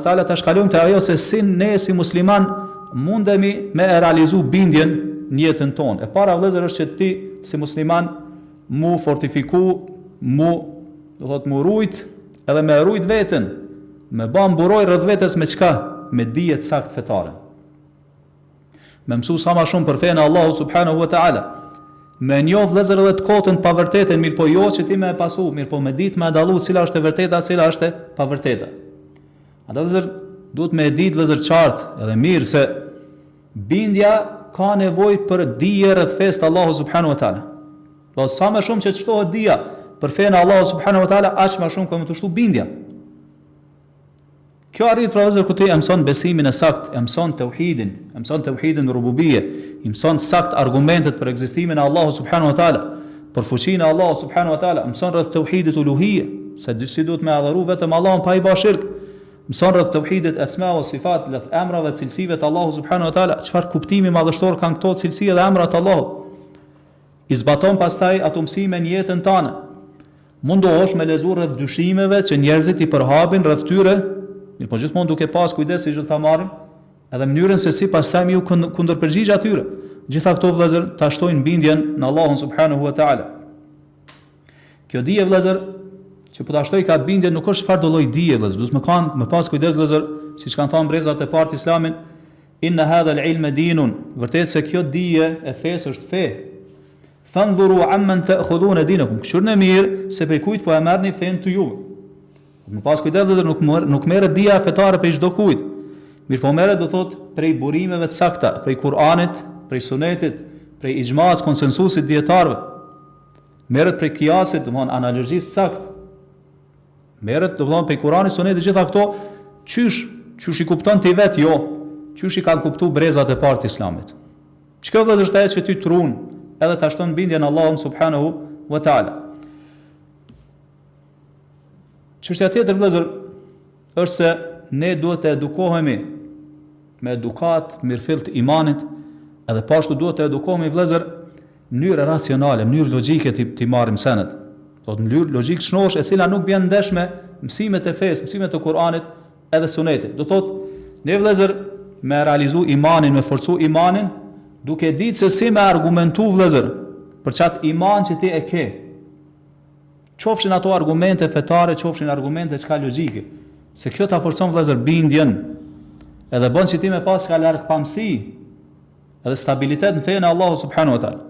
Teala tash kalojmë te ajo se si ne si musliman mundemi me e realizu bindjen në jetën tonë. E para vëllezër është që ti si musliman mu fortifiku, mu do thot mu rujt edhe me rujt veten, me ba mburojë rreth vetes me çka? Me dije të saktë fetare. Me mësu sa ma shumë për fenë e Allahut subhanahu wa ta'ala. Me njoh vëllezër edhe të kotën pavërtetën, mirëpo jo që ti me e pasu, mirëpo me ditë me e dallu cila është e vërteta, cila është e pavërteta. Andaj vëllezër, duhet me e ditë vëllezër qartë edhe mirë se bindja ka nevojë për dije rreth fesë të Allahut subhanahu wa ta'ala. Do sa më shumë që të shtohet dija për fenë e Allahut subhanahu wa ta'ala, aq më shumë ka me t'u shtu bindja. Kjo arrihet pra vëllezër kur ti e mëson besimin e saktë, e mëson teuhidin, e mëson teuhidin rububije, i mëson saktë argumentet për ekzistimin e Allahut subhanahu wa taala, për fuqinë e Allahut subhanahu wa taala, mëson rreth teuhidit uluhije, se si duhet me adhuru vetëm Allahun pa i ba shirk, mëson rreth teuhidit esma wa sifat, rreth emrave dhe cilësive të Allahut subhanahu wa taala, çfarë kuptimi madhështor kanë këto cilësi dhe emra të Allahut. I zbaton pastaj ato mësime në jetën tënde. Mundohesh me lexu rreth dyshimeve që njerëzit i përhapin rreth tyre, mirëpo gjithmonë duke pas kujdes siç do ta marrim, edhe mënyrën se si pastaj me iu kundërpërgjigj atyre. Gjitha këto vëllezër ta shtojnë bindjen në Allahun subhanahu wa taala. Kjo dije vëllezër që po ta shtoj ka bindje nuk është çfarëdo lloj dije vëllezër, duhet me kanë me pas kujdes vëllezër, siç kanë thënë brezat e parë të Islamit, inna hadha al-ilma dinun, vërtet se kjo dije e fesë është fe. Fandhuru amman ta'khudhuna dinakum. Kqyrne mirë se prej kujt po e merrni fenë të juve. Me pas kujdes vëllezër nuk merr, nuk merret dija fetare prej çdo kujt. Mirëpo merret do thot prej burimeve të sakta, prej Kur'anit, prej Sunetit, prej ixhmas, konsensusit dijetarëve. Merret prej kijasit, domthon analogjisë saktë. Merret domthon prej Kur'anit, Sunetit, gjitha këto qysh qysh i kupton ti vet jo, qysh i kanë kuptu brezat e parë të Islamit. Qikjo vëllezër është ajo që ty të run edhe ta shton bindjen në Allahun subhanahu wa taala. Çështja tjetër vëllezër është se ne duhet të edukohemi me edukatë të mirëfilltë të imanit, edhe po ashtu duhet të edukohemi vëllezër në mënyrë racionale, në mënyrë logjike t'i t'i marrim senet. Do të mënyrë logjike shnosh e cila nuk bjen ndesh me mësimet e fesë, mësimet e Kuranit, edhe sunetit. Do thotë, ne vëllezër me realizu imanin, me forcu imanin, duke ditë se si me argumentu vëllezër për qat iman që ti e ke. Qofshin ato argumente fetare, qofshin argumente çka logjike. Se kjo ta forcon vëllezër bindjen, edhe bën që ti me pas çka largpamësi, edhe stabilitet në fenë e Allahut subhanahu wa taala.